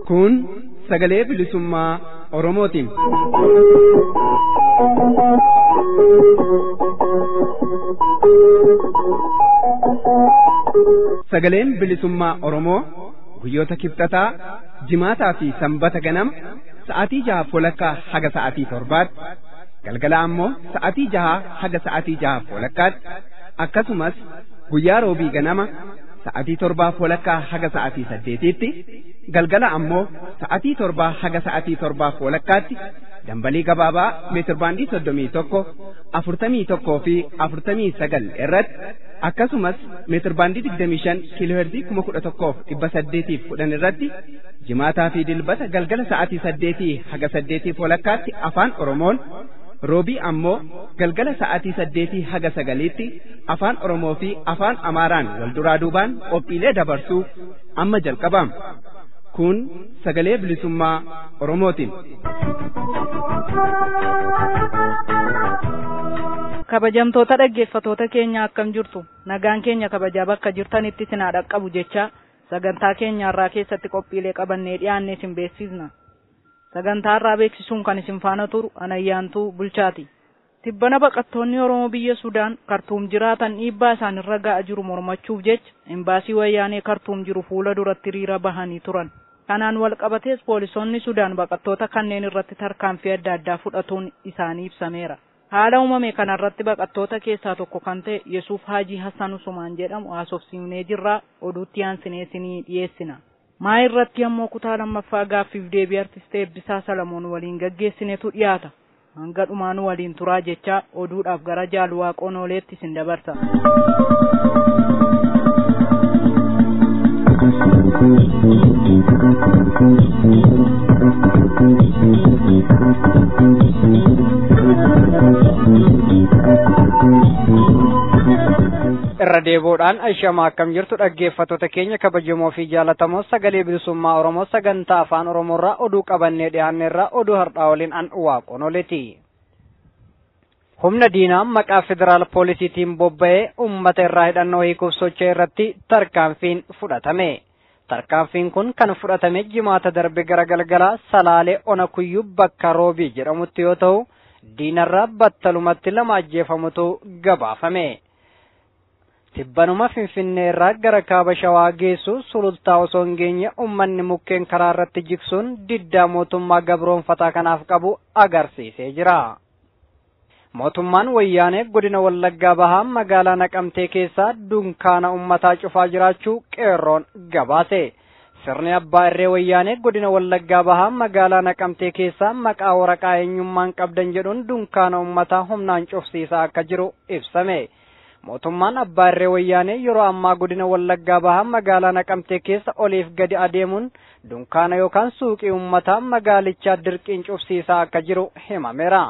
Kun sagalee bilisummaa Oromootiin. Sagaleen bilisummaa Oromoo guyyoota kibxataa, jimaataa fi sanbata ganama sa'aatii 6:30 haga sa'aatii 7tti, galgala ammoo sa'aatii 6 haga sa'aatii 6:30tti, akkasumas guyyaa roobii ganama sa'aatii 7:30 haga sa'aatii 8tti, galgala ammoo sa'aatii 7 haga sa'aatii 7:30tti dambalii gabaabaa meetirbaandii 31, 41 fi 49 irratti, akkasumas meetirbaandii 25 kiilooherzii 11,810 irratti jimaataa fi dilbata galgala sa'aatii 8 haga 8:30tti afaan Oromoon, roobii ammoo galgala sa'aatii 8 haga 9tti afaan Oromoo fi afaan Amaaraan wal duraa duubaan qophiilee dabarsuu amma jalqabama. Kun sagalee bilisummaa Oromootiin. Kabajamtoota dhaggeeffatoota keenya, akkam jirtu? Nagaan keenya kabajaa bakka jirtanitti isin haa dhaqqabu jecha, sagantaa keenya irraa keessatti qophiilee qabannee dhiyaanne isin beeksisna. Sagantaa irraa beeksisuun kan isin faana turu Anayyaantuu Bulchaati. Tibbana baqattoonni Oromoo biyya Sudaan Kartuum jiraatan dhiibbaa isaan irra ga'aa jiru mormachuuf jecha imbaasii wayyaanee Kartuum jiru fuula duratti hiriira bahanii turan. Kanaan wal qabatees poolisoonni Sudaan baqattoota kanneen irratti tarkaanfii adda addaa fudhatuun isaanii ibsameera. Haala uumame kanarratti baqattoota keessaa tokko kan ta'e Yesuuf Haajii Hassan Usumaan jedhamu haasofsiifnee jirra, oduutti aansinee isinii dhiyeessina. Maa irratti ammoo kutaa lammaffaa gaaffiif deebii artist Eebbisaa Salamoon waliin gaggeessinetu dhiyaata. Hanga dhumaanuu waliin turaa jecha, oduudhaaf gara Jaaluwaaqoon ooleetti isin dabarsa. Irra deebi'uudhaan ashamaa, akkam jirtu dhaggeeffattoota keenya kabajamoo fi jaalatamoo? Sagalee bilisummaa Oromoo sagantaa afaan Oromoorraa oduu qabannee dhiyaanneerraa, oduu har'aa waliin an Waaqoon Oleeti. Humna diinaa maqaa federaal poolisiitiin bobba'ee uummata irraa hidhannoo hiikuuf socho'e irratti tarkaanfiin fudhatame. Tarkaanfiin kun kan fudhatame jimaata darbe gara galgalaa Salaalee Ona Kuyyuu bakka Roobii jedhamutti yoo ta'u, diinarraa battalumatti lama ajjeefamutu gabaafame. Tibbanuma Finfinnee irraa gara kaaba Shawaa geessu Sulultaa osoo hin geenye uummanni mukkeen karaa irratti jigsuun diddaa mootummaa gabroonfataa kanaaf qabu agarsiisee jira. Mootummaan wayyaanee godina Wallaggaa Bahaa magaalaa Naqamtee keessaa dunkaana uummataa cufaa jiraachuu qeerroon gabaase. Sirni abbaa irree wayyaanee godina Wallaggaa Bahaa magaalaa Naqamtee keessaa maqaa waraqaa eenyummaan qabdan jedhuun dunkaana uummataa humnaan cufsiisaa akka jiru ibsame. Mootummaan abbaa irree wayyaanee yeroo ammaa godina Wallaggaa Bahaa magaalaa Naqamtee keessa oliif gadi adeemuun dunkaana yookaan suuqii uummataa magaalichaa dirqiin cufsiisaa akka jiru himameera.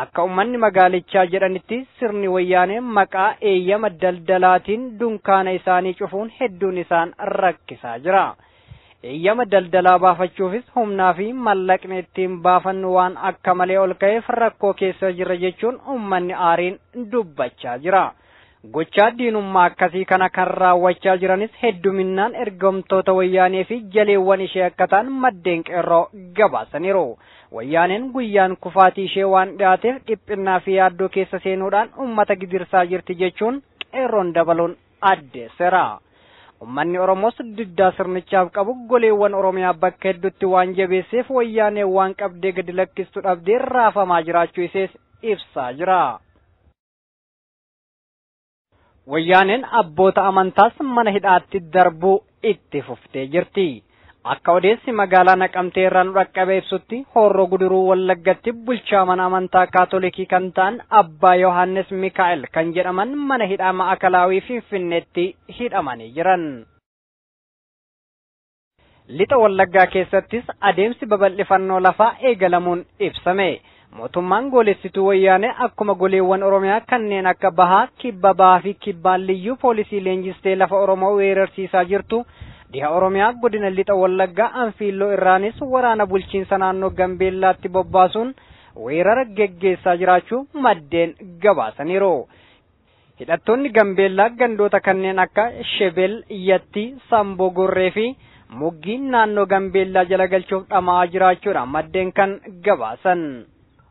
Akka uummanni magaalichaa jedhanitti, sirni wayyaanee maqaa eeyyama daldalaatiin dunkaana isaanii cufuun hedduun isaan rakkisaa jira. Eeyyama daldalaa baafachuufis humnaa fi mallaqni ittiin baafannu waan akka malee ol ka'eef rakkoo keessa jirra jechuun uummanni aariin dubbachaa jira. Gochaa diinummaa akkasii kana kan raawwachaa jiranis hedduminaan ergamtoota wayyaanee fi jaleewwan ishee akka ta'an maddeen qeerroo gabaasaniiru. Wayyaaneen guyyaan kufaatii ishee waan dhiyaateef dhiphinnaa fi yaaddoo keessa seenuudhaan uummata gidirsaa jirti jechuun qeerroon dabaluun addeesseera. Uummanni Oromoos diddaa sirnichaaf qabu goleewwan Oromiyaa bakka hedduutti waan jabeesseef wayyaanee waan qabdee gadi lakkistu dhabdee raafamaa jiraachuu isees ibsaa jira. Wayyaaneen abboota amantaas mana hidhaatti darbuu itti fuftee jirti. Akka odeessi magaalaa Naqamtee irraa nu dhaqqabe ibsutti, Horroo Guduruu Wallaggatti bulchaa mana amantaa Kaatolikii kan ta'an Abbaa Yohaannis Mikaa'el kan jedhaman mana hidhaa Ma'akalaawii Finfinneetti hidhamanii jiran. Lixa Wallaggaa keessattis adeemsi babal'ifannoo lafaa eegalamuun ibsame. Mootummaan goolessituu wayyaanee akkuma goleewwan Oromiyaa kanneen akka Bahaa, Kibba Bahaa fi Kibbaan liyyuu poolisii leenjistee lafa Oromoo weerarsiisaa jirtu, dhiha Oromiyaa godina Lixa Wallaggaa Anfiilloo irraanis waraana bulchiinsa naannoo Gambeellaatti bobbaasuun weerara geggeessaa jiraachuu maddeen gabaasaniiru. Hidhattoonni Gambeellaa gandoota kanneen akka Shebel, Yatti, Samboo Gorree fi Muggiin naannoo Gambeellaa jala galchuuf dhama'aa jiraachuudha maddeen kan gabaasan.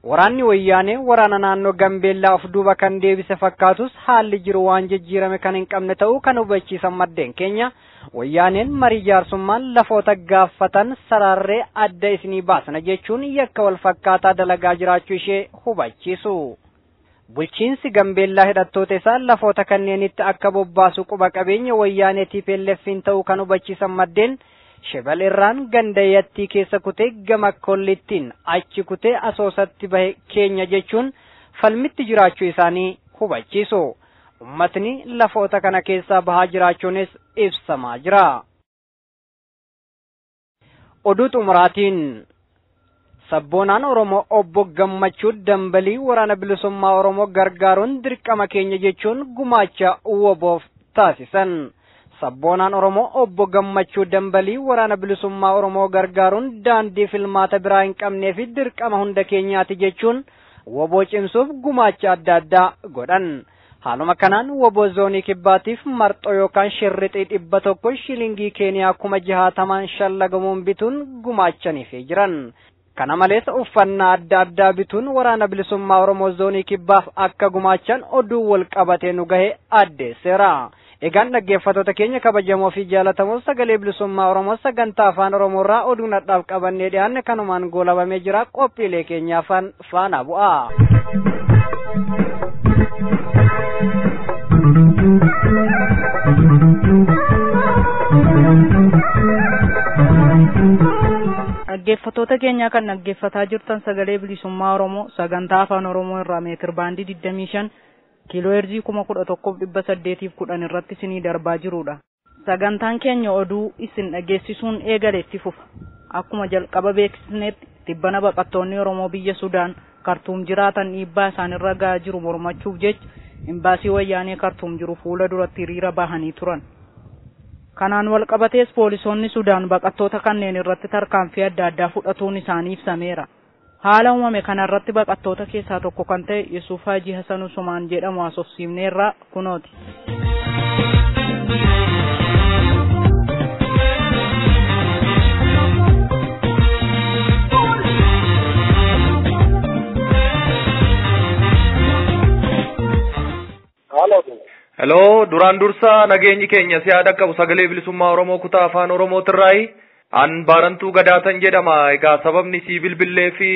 Waraanni wayyaanee waraana naannoo Gambeellaa of duuba kan deebise fakkaatus haalli jiru waan jijjiirame kan hin qabne ta'uu kan hubachiisan maddeen keenya wayyaaneen marii jaarsummaan lafoota gaafatan sararree adda isinii baasna jechuun yakka wal fakkaataa dalagaa jiraachuu ishee hubachiisu. Bulchiinsi Gambeellaa hidhattoota isaa lafoota kanneenitti akka bobbaasu quba qabeenya wayyaanee TPLF'n ta'uu kan hubachiisan maddeen Shebal irraan ganda Yattii keessa kutee gama Kollittiin achi kutee Asoosatti bahe keenya jechuun falmitti jiraachuu isaanii hubachiisu. Uummatni lafoota kana keessaa bahaa jiraachuunis ibsamaa jira. Oduu xumuraatiin Sabboonaan Oromoo obbo Gammachuu Dambalii waraana bilisummaa Oromoo gargaaruun dirqama keenya jechuun gumaacha WBOf taasisan. Sabboonaan Oromoo obbo Gammachuu Dambalii waraana bilisummaa Oromoo gargaaruun daandii filmaata biraa hin qabnee fi dirqama hunda keenyaati jechuun WBO cimsuuf gumaacha adda addaa godhan. Haaluma kanaan WBO zoonii kibbaatiif marxoo yookaan shirrixii 100 shilingii Keeniyaa 60,000 shallagamuun bituun gumaachaniifii jiran. Kana malees uffannaa adda addaa bituun waraana bilisummaa Oromoo zoonii kibbaaf akka gumaachan oduu wal qabatee nu gahe addeesseera. Egaan dhaggeeffattoota keenya kabajamoo fi jaalatamoo sagalee bilisummaa Oromoo sagantaa afaan Oromoo irraa oduu nadhaaf qabannee dhiyaanne kanumaan goolabamee jira. Qophiilee keenya afaan faana bu'a. Dhaggeeffattoota keenya kan dhaggeeffataa jirtan sagalee bilisummaa Oromoo sagantaa afaan Oromoo irraa meetir baandii 25 kiiloo heerzii 11,810 irratti isinii darbaa jirudha. Sagantaan keenya oduu isin dhageessisuun eegale itti fufa. Akkuma jalqaba beeksisnetti tibbana baqattoonni Oromoo biyya Sudaan Kartuum jiraatan dhiibbaa isaanirra gahaa jiru mormachuuf jecha imbaasii wayyaanee Kartuum jiru fuula duratti hiriira bahanii turan. Kanaan wal qabatees poolisoonni Sudaan baqattoota kanneen irratti tarkaanfii adda addaa fudhatuun isaanii ibsameera. Haala uumame kanarratti baqattoota keessaa tokko kan ta'e Yesuuf Haji Hasan Usumaan jedhamu haasofsiifneerraa kunooti. Hello, duraan dursa nageenyi keenya si haadha qabu sagalee bilisummaa Oromoo kutaa afaan Oromootirraayi. An Baarantuu Gadaatan jedhama. Egaa sababni si bilbillee fi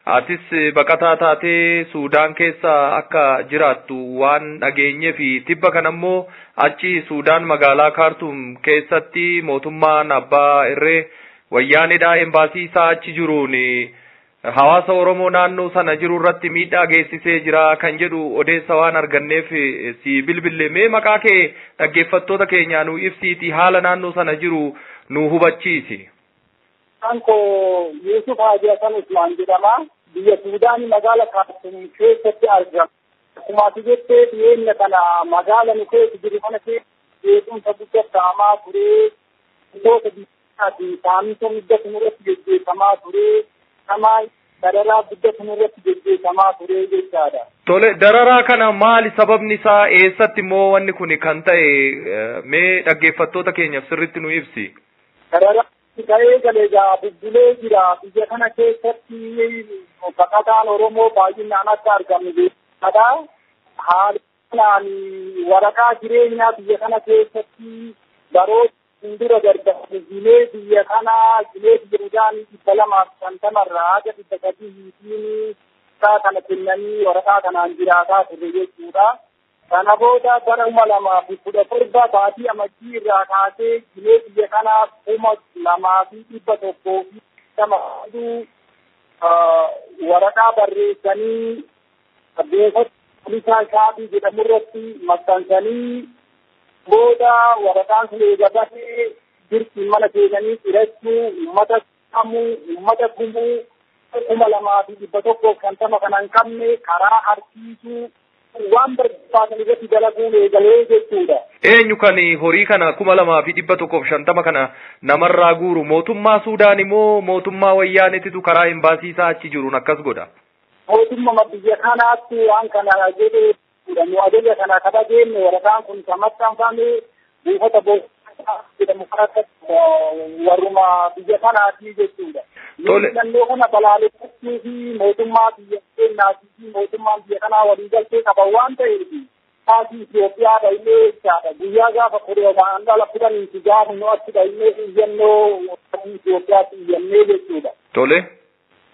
atis baqataa taatee Suudaan keessa akka jiraattu waan dhageenyee fi tibba kan ammoo achi Suudaan magaalaa Kaartuum keessatti mootummaan abbaa irree wayyaanedha embaasii isaa achi jiruun hawaasa Oromoo naannoo sana jiru irratti miidhaa geessisee jira kan jedhu odeessa waan arganneef si bilbille. Mee maqaa kee dhaggeeffattoota keenyaa nu ibsiiti haala naannoo sana jiru nu hubachiisi. Maqaan koo Yuusuf Haji Hasan Usmaan jedhama. Biyya Suudaan magaala Kaartuum keessatti argama. Akkuma ati jettee dhiyeenya kana magaala nu keessa jiru kana keessa beekumsa guddaa ta'amaa ture. Wantoota biyyaa fi saamicha guddaa irratti geggeeffamaa ture. Kamaa dararaa guddaa irratti geggeeffamaa ture jechaadha. Tole, dararaa kana maali sababni isaa eessatti immoo wanni kun kan ta'e mee dhaggeeffattoota keenyaaf sirriitti nu ibsi. Dararaa ta'ee galee egaa bubbulee jira. Biyya kana keessatti baqataan Oromoo baay'inaan akka argamu beekamaadha. Haala kanaan waraqaa jireenyaa biyya kana keessatti baroota dura gargaaru ginee biyya kanaa ginee biyya Suudaan 250 irraa haga 300 kana kennanii waraqaa kanaan jiraataa turre jechuudha. Kana booda bara 2017 baatii amajjii irraa kaasee ginee biyya kanaa 2,150 waraqaa barreessanii buufata poolisaa shaabii jedhamu irratti maxxansanii booda waraqaan sun eegabatee dirqii mana seenanii cirachuu uummata kamuu uummata gumuu 2,150 kana hin qabne karaa harkiisuu waan barbaadan irratti dalaguun eegalee jechuudha. Eenyu kan horii kana 2,150 kana namarraa guuru mootummaa Suudaan immoo mootummaa wayyaanetitu karaa imbaasii isaa achi jiruun akkas godha. Mootummaa biyya kanaatti waan kana jedhee nu ajaja kana kabajeen waraqaan kun kan maxxanfame buufata boosaa jedhamu kanatti warruma biyya kanaati jechuudha. Naannoo kana balaaleffachuu fi mootummaa biyya keenyaatii fi mootummaan biyya kanaa walii galtee qaban waan ta'eef paartii Itoophiyaa dhaqnee jechaadha. Guyyaa gaafa 10/10 gaafa nu achi dhaqnee iyyannoo Itoophiyaatti iyyannee jechuudha. Tole.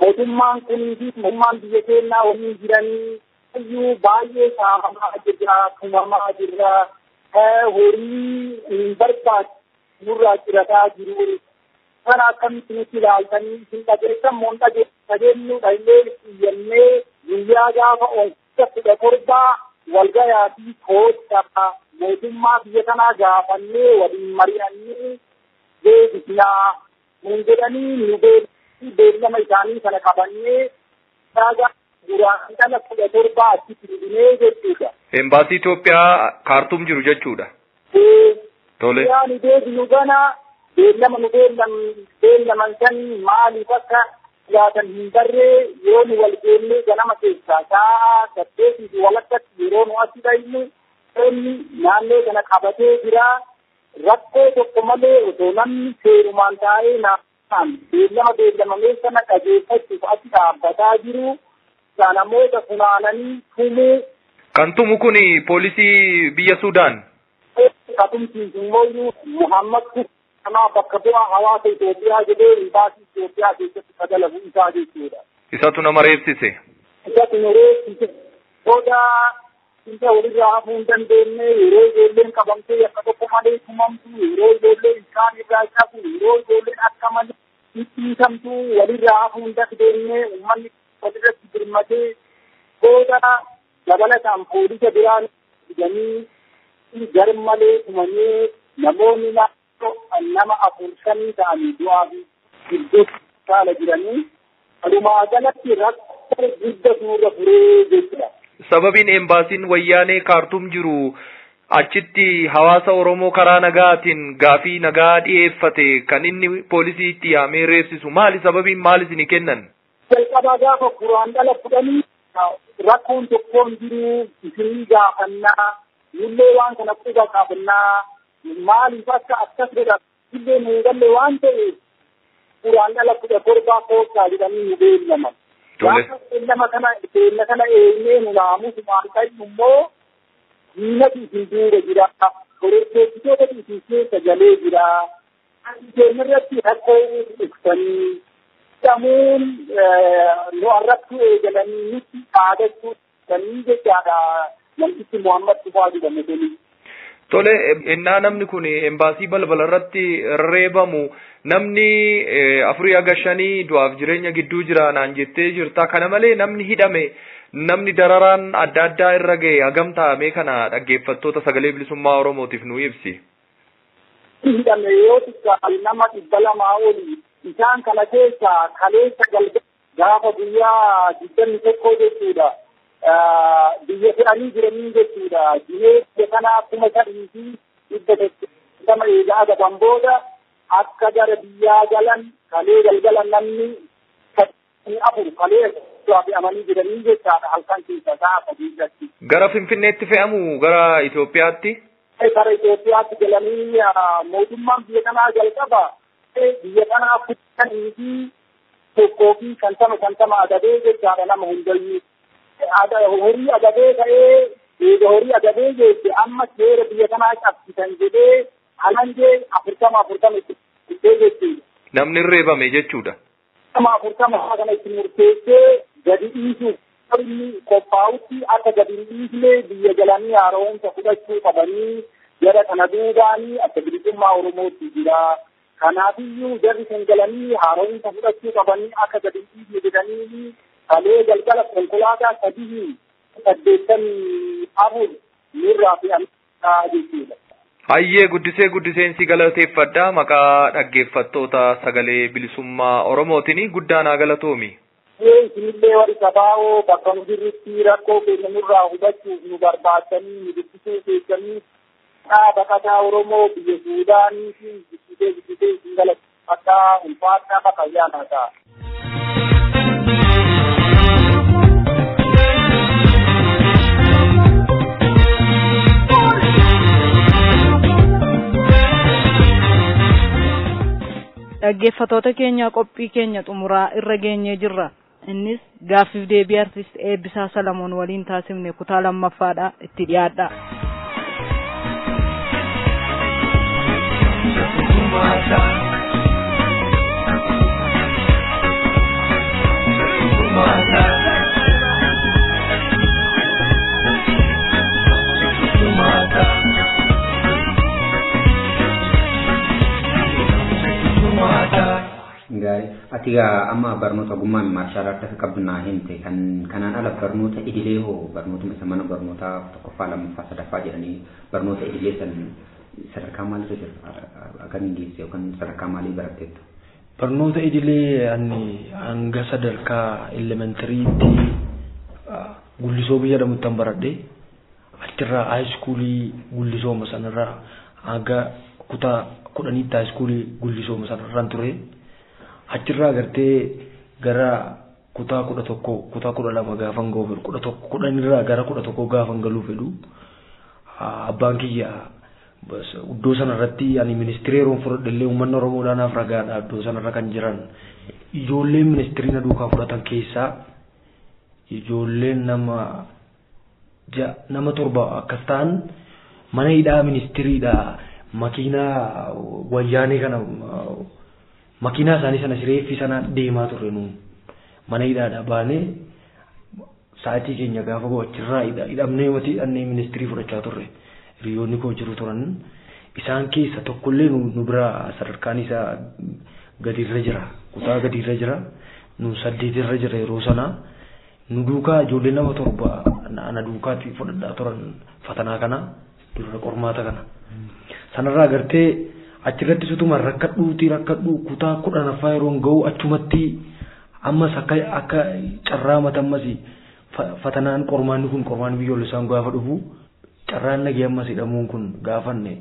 Mootummaan kunii fi mootummaan biyya keenyaa waliin jiranii iyyuu baay'ee saamamaa jirra, tumamaa jirra, horii hin barbaachisu nurraa cirataa jiru. Kana akkamitti nutti ilaaltanii isin dhageessan moo hin dhageessan dhaqnee iyyannee guyyaa gaafa 17 walgayaa fi koottaa mootummaa biyya kanaa gaafannee waliin mari'annee deebisnaa nuun jedhanii nu beellama isaanii kana qabannee gaafa 17 achitti hidhinee jechuudha. Embaasii Itoophiyaa Kaartuum jiru jechuudha. Tole. Yaa nu deebinu gana beellama nu beellaman san maaliif akka jiraatan hin barree yoo nu wal geennee ganama keessaa sa'a 8:15 yeroo nu achi dhaqnu inni naannoo kana qabatee jira. Rakkoo tokko malee otoo namni seerumaan taa'ee naan beellama beellamamee sana dhageeffachuuf achi dhaabbataa jiru. Namoota funaananii tumuu. Kan tumu kun poolisii biyya Sudaan. Katumsiisu immoo Muhammad Kumaa bakka bu'aa hawaasa Itoophiyaa jedhee imbaasii Itoophiyaa keessatti sagalabu isaa jechuudha. Isatu nama reebsise. Isatu nu reebsise. Booda isa walirraa hafuu hin dandeenye yeroo ijoolleen qabamtee yakka tokko malee tumamtu yeroo ijoolleen isaan irraa cabu yeroo ijoolleen akka malee dhidhiitamtu walirraa hafuu hin dandeenye uummanni walirratti birmatee booda dabalataan poolisa biraa fidanii gar malee tumanii namoonni naannoo nama 4 5 ta'anii du'aa fi gidduutti saala jiranii walumaa galatti rakkoo guddaa nurra turee jechuudha. Sababiin embaasiin wayyaanee Kaartuum jiru achitti hawaasa Oromoo karaa nagaatiin gaafii nagaa dhiyeeffate kan inni poolisii itti yaamee reebsisu maali? Sababiin maali isinii kennan? Jalqabaa gaafa 10/10 rakkoon tokkoon jiru isinii gaafannaa nullee waan kana quba qaabannaa maaliif akka akkas godha illee nu galle waan ta'eef 17 koottaa jedhanii nu beellaman. Gaafa beellama kana beella kana eegnee nu naamusumaan ta'in immoo diinatu isin duuba jira shororkeessitoota isin keessa galee jira. Keenya irratti rakkoo dhuftanii hidhamuun nu arrabsuu eegalanii nutti dhaadachuu sanii jechaadha namtichi Muhammad Tufaa jedhamu kuni. Tole, innaa namni kun embaasii balbala irratti reebamu namni 4 haga 5 du'aaf jireenya gidduu jira naan jettee jirta. Kana malee namni hidhame namni dararaan adda addaa irra ga'e hagam taa'ame kana dhaggeeffattoota sagalee bilisummaa Oromootiif nu ibsi. Hidhame yoo xiqqaate nama 200 oli isaan kana keessaa kaleessa galgala gaafa guyyaa 21 jechuudha. Biyya fe'anii jiranii jechuudha. Jireenya kana 3,180 eegaa adaban booda akka gara biyyaa galan kalee galgala namni 4 kalee fe'amanii jiranii jechaadha halkan keessa sa'a 3 irratti. Gara Finfinneetti fe'amu gara Itoophiyaatti? Gara Itoophiyaatti galanii mootummaan biyya kanaa jalqaba biyya kanaa 1,050 adabee jechaadha nama hundayyuu. Horii adabee ta'ee eega horii adabee jeche amma seera biyya kanaa cabsitan jedhee halangee 40 40 itti murteessee jechuudha. Namni reebame jechuudha. 40 kana itti murteessee gadi dhiisuuf inni qophaa'utti akka gadi hin dhiisne biyya galanii haara'umsa fudhachuu qabanii jara kana duubaanii akka bilisummaa Oromootti jira. Kanaafiyyuu jarri sun galanii haara'umsa fudhachuu qabanii akka gadi hin dhiisne jedhanii kalee galgala konkolaataa 384 nurraa fe'amee jechuudha. Hayyee guddisee guddiseen si galateeffadha maqaa dhaggeeffattoota sagalee bilisummaa Oromootiin guddaa naa galatoomi. Isinillee warri sabaa'oo bakka nu jirrutti rakkoo keenya nurraa hubachuuf nu barbaachanii nu dubbisuu keessanii baqataa Oromoo biyya Suudaanii fi guddisee guddisee isin galateeffadha ulfaadhaa fayyaa naa ta'a. Dhaggeeffattoota keenya qophii keenya xumuraa irra geenyee jirra. Innis gaaffiif deebii artist Eebbisaa Salamoon waliin taasifne kutaa lammaffaadha itti dhiyaadha. Gaarii. Ati egaa amma barnoota ogummaa maarshaal aartii akka qabdu naa himte kan kanaan ala barnoota idilee hoo barnootuma isa mana barnootaa tokkoffaa lammaffaa sadaffaa jedhanii barnoota idilee san sadarkaa maaliirra jirta akkamiin geesse yookaan sadarkaa maalii baratteetta? Barnoota idilee ani hanga sadarkaa elementariitti Gullisoo biyya jedhamutti an baradhe achirraa haayiskuulii Gullisooma sanarraa hanga kutaa 10tti haayiskuulii Gullisooma sanarraan ture. Achirraa gartee gara kutaa 11 kutaa 12 gaafan ga'u fedhu 11 10irraa gara 11 gaafan galuu fedhu abbaan kiyya iddoo sanarratti ani ministirii yeroon fudhadhe illee uummanni Oromoodhaan naaf ragaadha iddoo sanarra kan jiran ijoolleen ministirii na duukaa fudhatan keessaa ijoolleen nama 7 akkas ta'an mana hidhaa ministiriidha makiinaa wayyaanee kana makiinaa isaanii sana sireeffii sana deemaa turre nuun mana hidhaadha baanee sa'aatii keenya gaafa ga'u achirraa hidhamnee mati hidhannee ministirii fudhachaa turre hiriyoonni koo jiru turan isaan keessa tokkollee nu bira sadarkaan isaa gadiirra jira kutaa gadiirra jira nu 8irra jira yeroo sana nu duukaa ijoollee nama 7 ana duukaatti fudhadhaa turan fatanaa kana dura qormaata kana sanarraa gartee achirratti sutuma rakkadhuu kutaa 10ffaa yeroon ga'u achumatti ammas akka carraa matammas fatanaan qormaanni kun qormaanni biyyoolessaan gaafa dhufu carraan nagee ammas hidhamuun kun gaafanne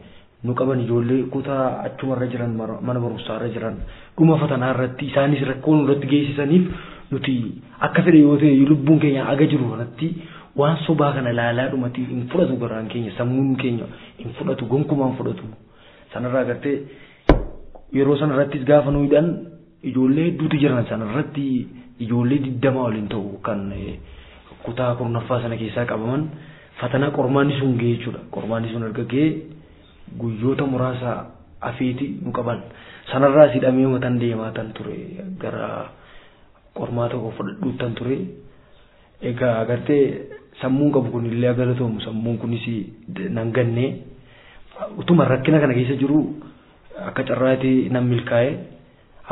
nu qaban ijoollee kutaa achumarra jiran mana barumsaarra jiran dhuma fatanaa irratti isaanis rakkoo nurratti geessisaniif nuti akka fedhe yoo ta'e lubbuun keenya aga jiru kanatti waan sobaa kana ilaalaa dhumatti hin fudhatu garaan keenya sammuun keenya hin fudhatu gonkumaa hin fudhatu. Sanarraa gartee yeroo sanarrattis gaafa nu hidhan ijoollee hedduutu jiran sanarratti ijoollee 20 waliin ta'u kan kutaa 10ffaa sana keessaa qabaman fatanaa qormaanni sun ga'e jechuudha. Qormaanni sun erga ga'e guyyoota muraasa afeeti nu qaban. Sanarraas hidhamee matan deemaa tan ture gara qormaata koo fudhadhuuttan ture. Egaa gartee sammuun qabu kun illee galatoomu sammuun kunis nan gannee utuma rakkina kana keessa jiru akka carraatti nan milkaa'e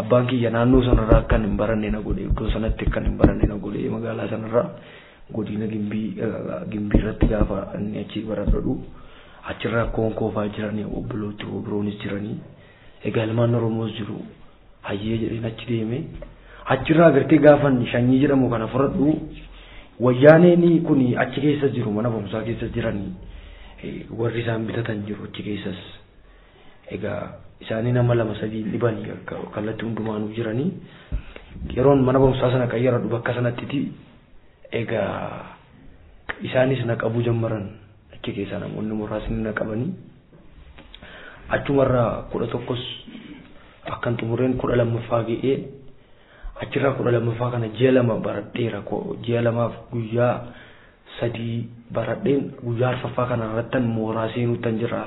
abbaan kiyya naannoo sanarraa akkan hin baranne na godhe iddoo sanatti akkan hin baranne na godhe magaalaa sanarraa godina Gimbii irratti gaafa inni achi baradhu achirraa koonkoofaa jiranii obbolooti biroonis jiranii egaa ilmaan Oromoos jiru hayyee jedheen achi deeme achirraa gartee gaafan shanyii jedhamu kana fudhadhu wayyaaneen kun achi keessa jiru mana barumsaa keessa jiranii warri isaan bitatan jiru achi keessas egaa isaanii nama 2 3 dhibanii kallattii hundumaanuu jiranii yeroon mana barumsaa sana qayyaradhu bakka sanattiti egaa isaanis na qabuu jammaran achi keessa namoonni muraasni na qabanii achumarraa 11s akkan xumureen 12ffaa ga'ee achirraa 12ffaa kana ji'a 2 baradheera ji'a 2f guyyaa 3 baradheen guyyaa arfaffaa kana irrattan mooraa seenuuttan jira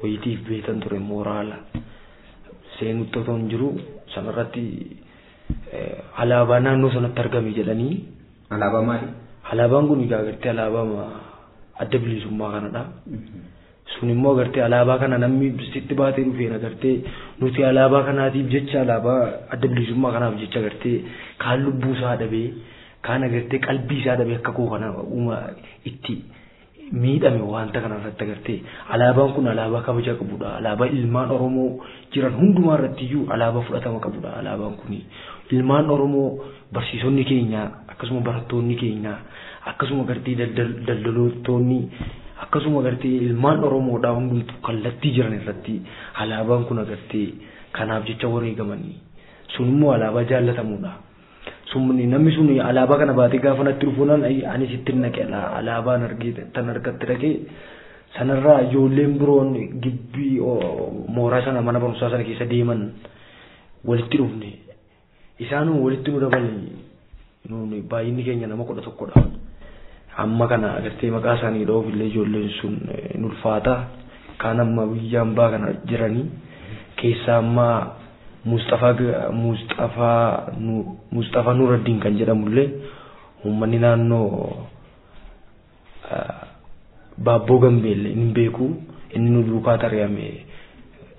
wayitiif beetan ture mooraala seenutti otoo hin jiru sanarratti alaabaa naannoo sanatti argame jedhanii. Alaabaa maali? Alaabaan kun egaa gartee alaabaa adda bilisummaa kanadha. Sun immoo gartee alaabaa kana namni sitti baatee dhufeen gartee nuti alaabaa kanaatiif jecha alaabaa adda bilisummaa kanaaf jecha gartee kaan lubbuu isaa dhabee kaan agartee qalbii isaa dhabee akka koo kana uuma itti miidhame wanta kanarratti agartee alaabaan kun alaabaa kabaja qabudha. Alaabaa ilmaan Oromoo jiran hundumaa irratti iyyuu alaabaa fudhatama qabudha. Alaabaan kun ilmaan Oromoo barsiisonni keenya akkasuma barattoonni keenya akkasuma gartee daldaltoonni akkasuma gartee ilmaan Oromoodhaa hundumtuu kallattii jiran irratti alaabaan kun agartee kanaaf jecha wareegamanii sun immoo alaabaa jaallatamuudha. Sumni namni sun alaabaa kana baatee gaafa natti dhufuunaan anis ittiin naqe alaabaan argee tan harkatti dhaqee sanarraa ijoolleen biroon gibbii mooraa sana mana barumsaa sana keessa deeman Walitti dhufne isaanuma walitti nu dabalani nuuni baay'inni keenya nama 11dha. Amma kana agartee maqaa isaanii dha'uuf illee ijoolleen sun nu ulfaata. Kaan amma biyya hambaa kana jiranii keessaa amma Mustafaa Nuraddiin kan jedhamullee uummanni naannoo Baabboo Gambeellee hin beeku inni nu duukaa tari'ame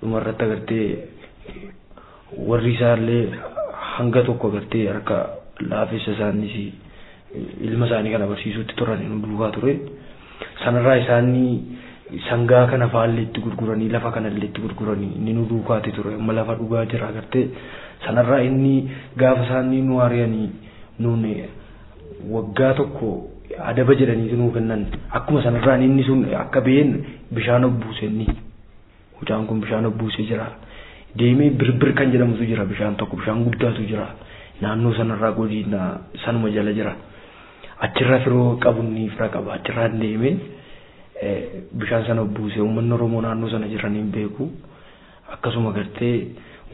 dhumarratti agartee warri isaallee hanga tokko agartee harka laafessa isaanis ilma isaanii kana barsiisuutti turan nu duukaa ture. Sanarraa isaanii sangaa kana faallee itti gurguranii lafa kanallee itti gurguranii inni nu duukaati ture amma lafa dhugaa jira agartee sanarraa inni gaafa isaanii nu ari'anii nuun waggaa tokko adaba jedhanii nuu kennan akkuma sanarraan inni sun akka ba'een bishaan obbuuse inni mucaan kun bishaan obbuusee jira deemee birbir kan jedhamutu jira bishaan tokko bishaan guddaatu jira naannoo sanarraa godina sanuma jala jira achirraa firoo qabu inni fira qaba achirraan deemee bishaan sana obbuuse uummanni Oromoo naannoo sana jiran hin beeku akkasuma gartee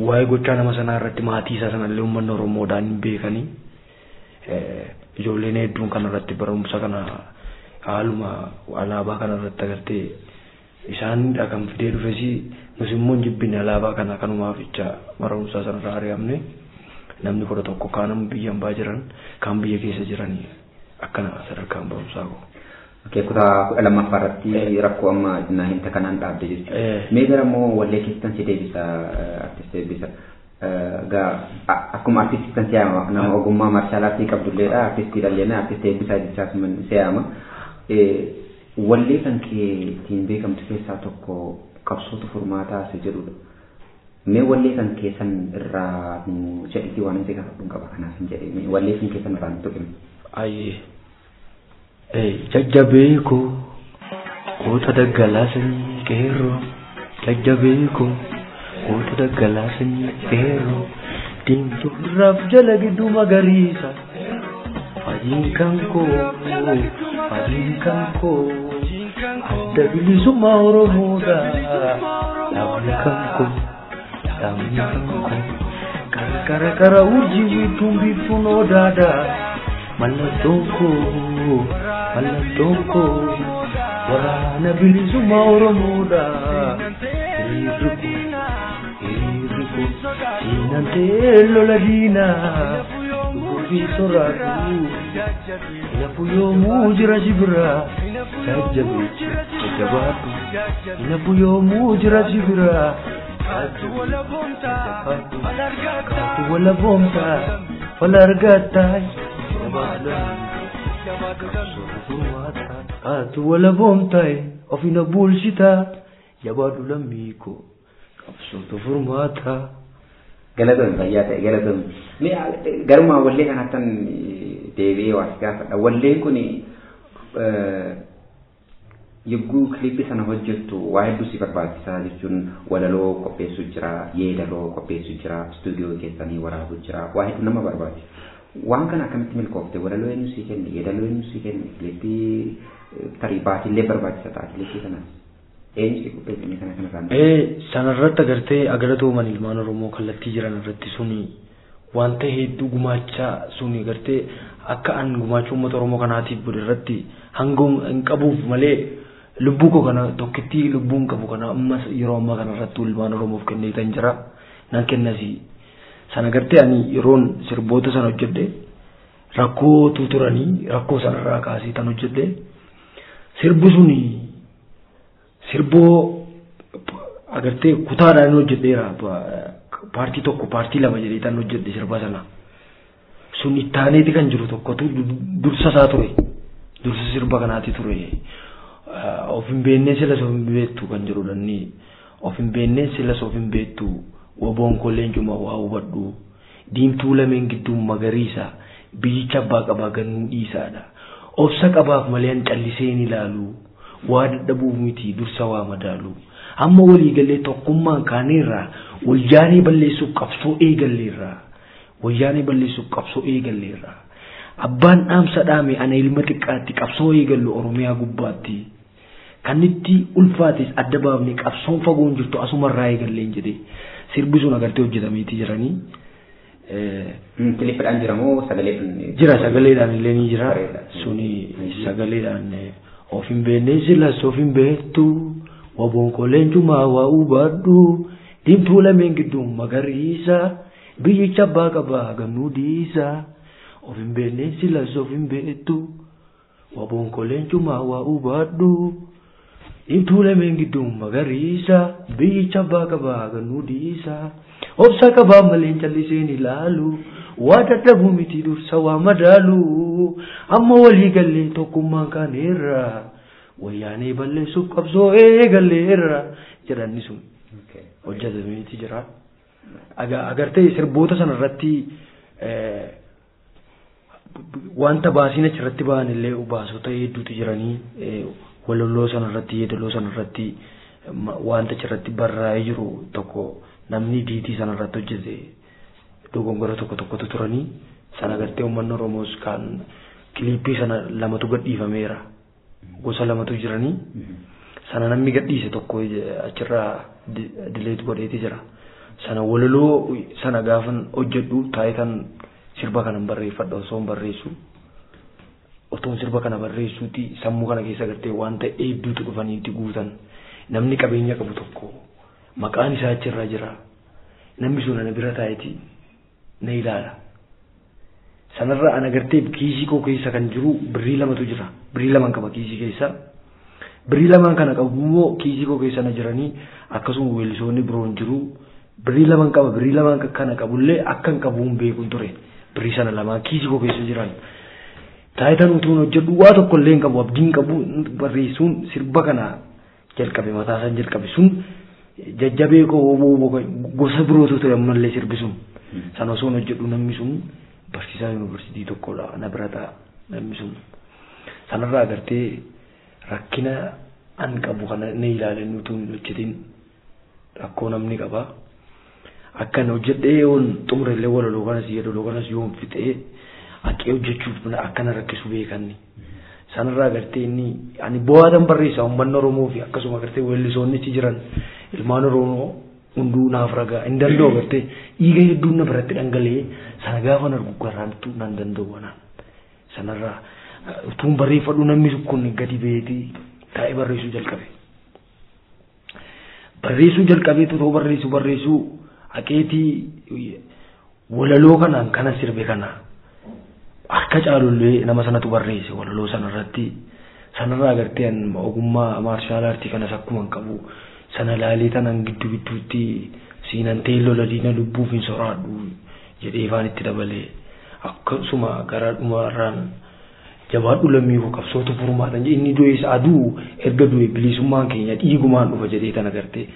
waa'ee gochaa nama sanaa irratti maatii isaa sanallee uummanni Oromoodhaan hin beekanii ijoolleen hedduun kanarratti barumsa kana haaluma alaabaa kanarratti agartee isaanidha kan fidee dhufes nus immoo hin jibbine alaabaa kana kanumaaf jecha barumsa sanarraa ari'amne namni 11 kaan biyya hambaa jiran kaan biyya keessa jiran akkana sadarkaan barumsaa koo. Okey, kutaa 12ffaa irratti rakkoo amma naa himta kanaan dhaabde jechuudha. Mee gara immoo wallee keessan si deebisa artist deebisa. Akkuma artistii kan si'aama nama ogummaa maarshaal aartii qabdulleedha artistii dhalleena artistii eebbisaa jechaas si'aama. Wallee kan kee ittiin beekamtu keessaa tokko qabsootu furmaataa si jedhudha. Mee wallee kan keessan irraa nu jedhitii waan hin gaafadhu qaba kanaaf hin jedhe wallee kan keessan irraa nu tuqime. Ayyee. Jajjabeekoo goota daggalaa sanyii qeerroo jajjabeekoo goota daggalaa sanyii qeerroo diimtuu irraaf jala gidduu magariisa fajiin kan koo fajiin kan koo adda bilisummaa Oromoodha dhaabni kan koo dhaabni kan koo qarqara qara urjii wiirtuun biiftuun odaadha mallattoon koo mallattoon koo waraana bilisummaa Oromoodha hiriirri koo hiriirri koo diinaan ta'ee lola diinaa lubbuu soraatu lafu yoomuu jira sibira jajjabeechi jajjabaadhu lafu yoomuu jira sibira jajjabaadhu kaatu wala boomtaa wala argattaa Kaatu wala boomtaa ofina bulchitaa jabaadhu lammii koo qabsootu furmaataa. Galatoon fayyaa ta'e galatoon. Mee garuma wallee kanattan deebi'ee waa si gaafadha. Walleen kun yogguu kilippii sana hojjettu waa hedduu si barbaachisaa jechuun walaloo qopheessuu jira, yeedaloo qopheessuu jira, istuudiyoo keessanii waraabuu jira, waa hedduu nama barbaachisa. Waan kana akkamitti milkoofte? Walaloo eenyu sii kenne? Yeedaloo eenyu sii kenne? Kilippii tarii baatiillee barbaachisa ta'a kilippii sanas. Eenyu si qopheesse kana kanarraan? Sanarratti agartee agaratooman ilmaan Oromoo kallattii jiran irratti suni wanta hedduu gumaachaa suni agartee akka an gumaachuu uummata Oromoo kanaatiif godhe irratti hanga hin qabuuf malee lubbuu koo kana tokkittii lubbuu hin qabu kana ammas yeroo ammaa kana irratti ilmaan Oromoof kenneetan jira nan kennasi. Sana agartee ani yeroon sirboota sana hojjedhe rakkootu turanii rakkoo sanarraa kaasee tan hojjedhe sirbi suni sirboo agartee kutaadhaan hojjedheera paartii tokko paartii lama jedhee tan hojjedhe sirba sana sun ittaaneeti kan jiru tokkotu dursa isaa ture dursa sirba kanaati ture of hin beennee silas of hin beektu kan jedhudha inni of hin beennee silas of hin beektu waboon koo leencuma waa hubadhu diimtuu lameen gidduun magariisa biyyicha abbaa qabaa gannuu dhiisaadha obsa qabaaf malee an callisee hin ilaalu waa dadhabuuf miti dursa waa madaalu amma waliigallee tokkummaan kaaneerra wayyaanee balleessuuf qabsoo eegalleerra wayyaanee balleessuuf qabsoo eegalleerra abbaan dhaamsa dhaame ana ilma xiqqaatti qabsoo eegallu Oromiyaa gubbaatti kan itti ulfaates adda baafne qabsoon fagoon jirtu asumarraa eegalleen jedhe Sirbi sun agartee hojjetameeti jiranii. Kilipiidhaan jira moo sagaleedhaan? Jira, sagaleedhaan illee ni jira. Suni sagaleedhaan of hin beekne silas of hin beektu waboon koo leencumaa waa hubadhu diimtuu lameen gidduu magariisa biyyicha abbaa qabaa gamnuu dhiisa of hin beekne silas of hin beektu waboon koo leencumaa waa hubadhu diimtuu lameen gidduu magariisa biyyicha abbaa qabaa gamnuu dhiisa. Obsa qabaa malee calliseen ilaalu waa dadhabuu miti dursa waa madaalu amma walii gallee tokkummaan kaaneerra wayyaanee balleessuuf qabsoo eegalleerra jedhanni sun hojjetameeti jira. Agartee sirboota sanarratti wanta baasiin achirratti ba'an illee baasota hedduutu jiranii walaloo sanarratti yeedaloo sanarratti wanta achirratti barraa'ee jiru tokko namni diitii sanarratti hojjete dogongora tokko tokkotu turanii sana agartee uummanni Oromoos kan kiliippii sana lamatu gadhiifameera gosa lamatu jiranii sana namni gadhiise tokko achirraa dileet godheeti jira sana walaloo sana gaafan hojjedhu taayitan sirba kanan barreeffadha osoo hin barreessu otoon sirba kana barreessuuti sammuu kana keessa agartee wanta hedduutu dhufaniitti guutan namni qabeenya qabu tokko maqaan isaa achirra jira namni sun ana bira taa'eeti na ilaala sanarra ana agartee kiisii koo keessa kan jiru birrii lamatu jira birrii lamaan qaba kiisii keessa birrii lamaan kana qabu immoo kiisii koo keessa na jiranii akkasuma weellisoonni biroon jiru birrii lamaan qaba birrii lamaan kana qabullee akka hin qabu hin beekun ture birrii sana lamaan kiisii koo keessa jiran taayitan utuun hojjedhu waa tokko illee hin qabu abdiin qabu barreessuun sirba kana jalqabe mataa isaan jalqabe sun jajjabee koo gosa birootu ture ammallee sirbi sun sana osoo hojjedhu namni sun barsiisaa yuunivarsiitii tokkodha na bira ta'a namni sun sanarraa agartee rakkina an qabu kana ni ilaalan utuu hin hojjetin rakkoo namni qaba akkan hojjedhee yoon xumurellee walaloo kanas yeedaloo kanas yoon fixee haqee hojjechuuf akkana rakkisu beekanni sanarraa agartee inni ani bu'aadhaan barreessa uummanni Oromoo fi akkasuma agartee weellisoonni achi jiran ilmaan Oromoo hunduu naaf ragaa hin danda'u agartee dhiiga hedduun na biratti dhangala'ee sana gaafa argu garaantu nan danda'u anaan sanarraa utuun barreeffadhu namni kun gadi ba'eetii taa'ee barreessuu jalqabe. Barreessuu jalqabee otoo barreessuu haqeetii walaloo kanaan kana sirbe kana harka caalullee nama sanatu barreesse walaloo sanarratti sanarraa agartee ogummaa maarshaal aartii kanas akkuma hin qabu sana laalee tanan giddu gidduutti siinan ta'e lola diina lubbuuf hin soraadhu jedhee ifaan itti dabalee akkasuma gara dhumarraan jabaadhu lammii koo qabsootu furmaadhaan inni du'es aduu erga du'e bilisummaan keenya dhiigumaan dhufa jedhee tan agartee.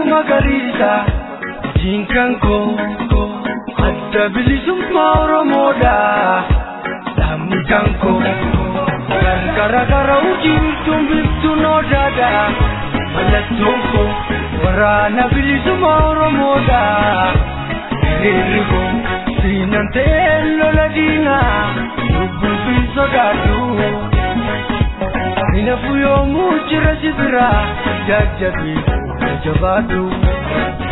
Magariisa jinkan koo adda bilisummaa Oromoodha dhaabni kan koo gargara gara ujiirtuun biiftuun odaadha mallattoon koo waraana bilisummaa Oromoodha hiriirri koo siinan ta'ee lola diinaa lubbuun fi sodaadhu hinafu yoomuu jira si biraa jajjabii jabaadhu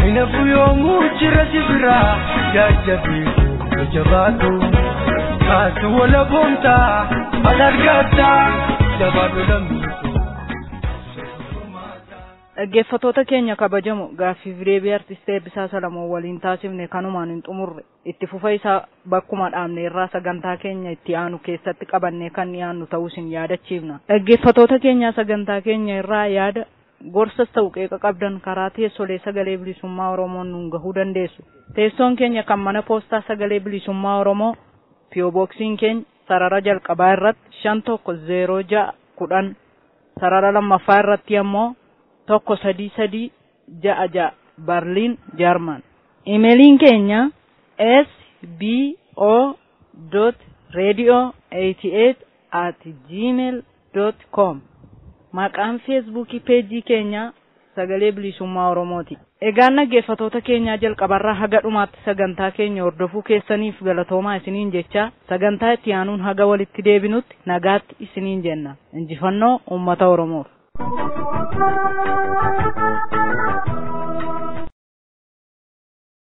hinafu yoomuu jira si biraa jajjabii jabaadhu kaasu wala boontaa al argataa jabaadhu lammii. Dhaggeeffattoota keenya kabajamu gaaffiif deebii artist Eebbisaa Salamoon waliin taasifne kanumaan hin xumurre itti fufa isaa bakkuma dhaabne irraa sagantaa keenya itti aanu keessatti qabannee kan dhiyaannu ta'uu isin yaadachiifna. Dhaggeeffattoota keenya sagantaa keenya irraa yaada gorsas ta'u qeeqa qabdan karaa teessolee sagalee bilisummaa Oromoon nuun gahuu dandeessu. Teessoon keenya kan mana poostaa sagalee bilisummaa Oromoo piyooboksiin keenya sarara jalqabaa irratti 510610 sarara lammaffaa irratti ammoo 13366 Berliin Jarman. Imeeliin keenya sbo.radio88@gmail.com. Maqaan feesbuukii peejii keenya sagalee bilisummaa Oromooti. Egaan dhaggeeffattoota keenyaa jalqabarraa haga dhumaatti sagantaa keenya hordofuu keessaniif galatoomaa isiniin jecha sagantaa itti aanuun haga walitti deebinutti nagaatti isiniin jenna. Injifannoo uummata Oromoof.